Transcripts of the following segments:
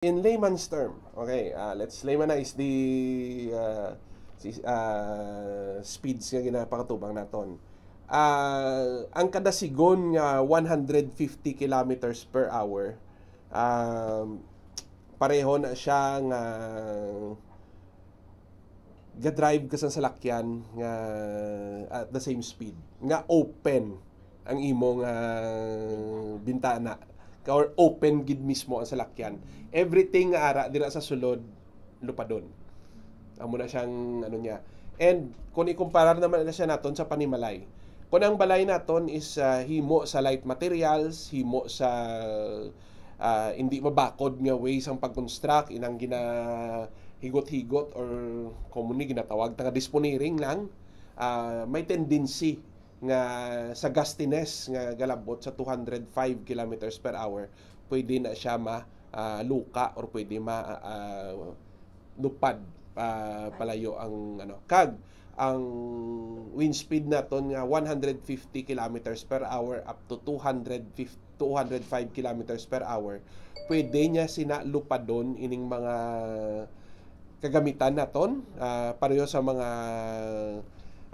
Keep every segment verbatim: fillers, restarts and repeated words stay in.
In layman's term, okay, ah, let's laymanize the, ah, si, ah, speeds nga ginapakatubang naton. Ah, ang kada sigon nga one hundred fifty kilometers per hour, um, pareho na siya nga ga-drive ka sa salakyan nga at the same speed, nga open ang imo nga bintana, ka, or open gid mismo ang salakyan. Everything nga ara dira sa sulod, lupadon. Amo na siyang ano niya. And kung ikumparar naman na siya naton sa panimalay, kung ang balay naton is, ah, himo sa light materials, himo sa, ah, hindi mabakod nga way sang pag-construct, inang ginahigot-higot or commonly ginatawag nga disponiring lang, ah, may tendency nga sa gustiness nga galabot sa two hundred five kilometers per hour, pwede na siya ma, ah, luka or pwede ma, ah, lupad, ah, palayo ang ano. Kag ang wind speed naton nga one hundred fifty kilometers per hour up to two hundred fifty, two hundred five kilometers per hour, pwede niya sina lupadon ining mga kagamitan naton, ah, pareho sa mga,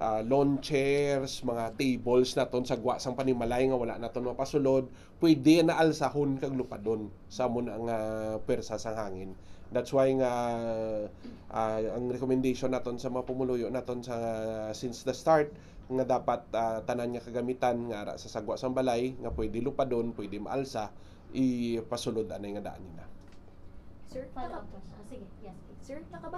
ah, lawn chairs, mga tables naton sa gwa sang panimalay nga wala naton mapasulod, pwede na alsahon kag lupadon sa amo na nga pwersa sang hangin. That's why nga, ah, ang recommendation naton sa mga pumuluyo naton sa, since the start, nga dapat, ah, tanan nga kagamitan nga ara sa sagwa sang balay nga pwede lupadon, pwede maalsa, ipasulod anay nga daan nila. Sir, follow-up question. Ah, sige, yes, please. Sir, nakaba-